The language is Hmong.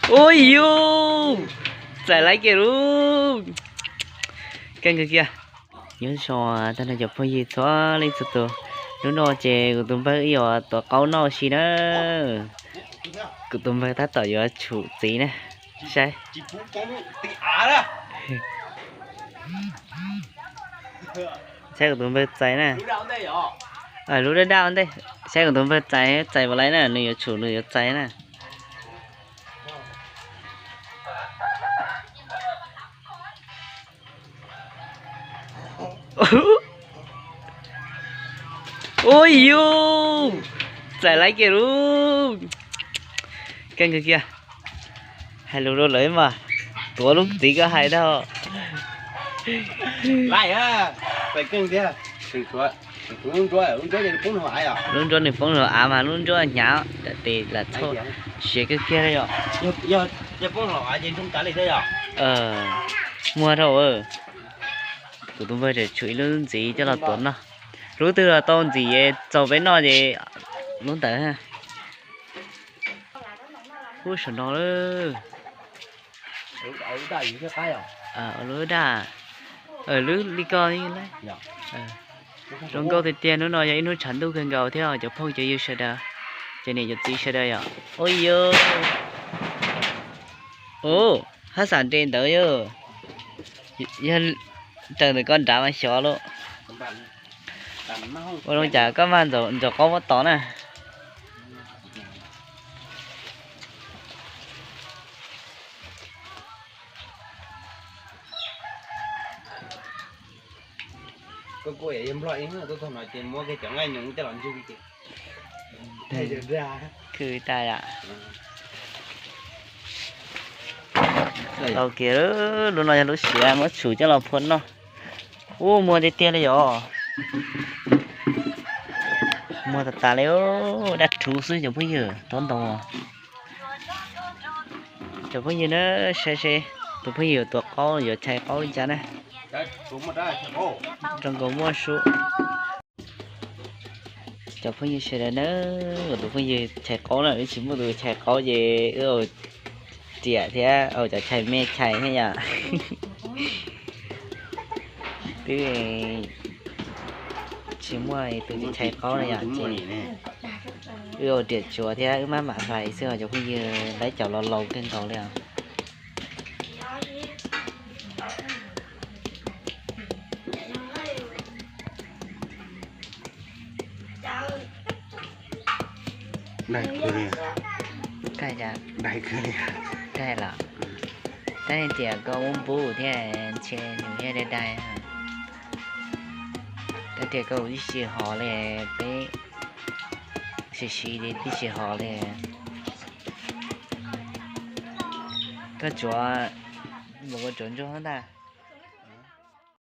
Ua yus, txais laiv kiag lauj. Keej kawg kiag. Nyob zoo tag nrho cov phooj ywg txhua leej txhua tus. Hnub no ces kuv tus npawg wb yuav tuav qaub noj ua si na. Kuv tus npawg tab tom yuav tshum txiv na. Saib, saib kuv tus npawg txais na. Lub daj daj ua ntej, saib kuv tus npawg txais, txais puas laiv na, nws yuav tshum nws yuav txais na. Ua yus, txais laiv kiag lauj. Keej kawg kiag. Hais lus rau lawv mas, tuav lub txiv koj hais tau. Lub ntsuab nws poob hauv av mas lub ntsuab hnyav, tes lam txhauj siav kawg kiag li yom. Muag rau, kuv tus npawg tseem tshuav ib lub ntxiv coj los tuav noj. Lub twg los tau ntxim txaus peb noj ces lub ntawd. Ub, saum no lawm. Lub daj, lub li ko. Zoo nkauj tiag tiag, hnub no yog ib hnub tshav ntuj kawg nkaus thiab cov phooj cov ywg sawv daws, cov niam cov txiv sawv daws yom. Ua yus, ub, hab xam nres ntawd yog, yog raws ntawm koj nrad mas xyov lauj. Ua zoo cas koj mag ntsaum qaub muab tod na. Khwv tas yom. Tau kiag, lub no yog lub siav muab tshum coj los phua noj. Ub, muag tiag tiag li yom. Muag tas tas li, daj rhuv xwb cov phooj ywg, tob ntoo. Cov phooj ywg na, saib seb tus phooj ywg yuav tuav qaub yuav chais qaub li cas na. Zoo nkaus muaj sub. Cov phooj ywg sawv daws na, tus phooj ywg chais qaub na, wb tsis muaj tus chais qaub ces wb ua riam thiab ua cov chais me chais thiab yom. Twb tsis muaj tus chais qaub na yom, ces wb ua riam tsuav thiab wb maj mam hlais xwb os cov phooj ywg, laib cov laus laus kawg nkaus li os. Daig los, tab tias koj ua npub thiab ntshe nws thiaj li daig. Tab tias koj ua tib si hov li, peb siv siv li tib si hov li. Koj tsuav, koj tsuav ntsuag ntag.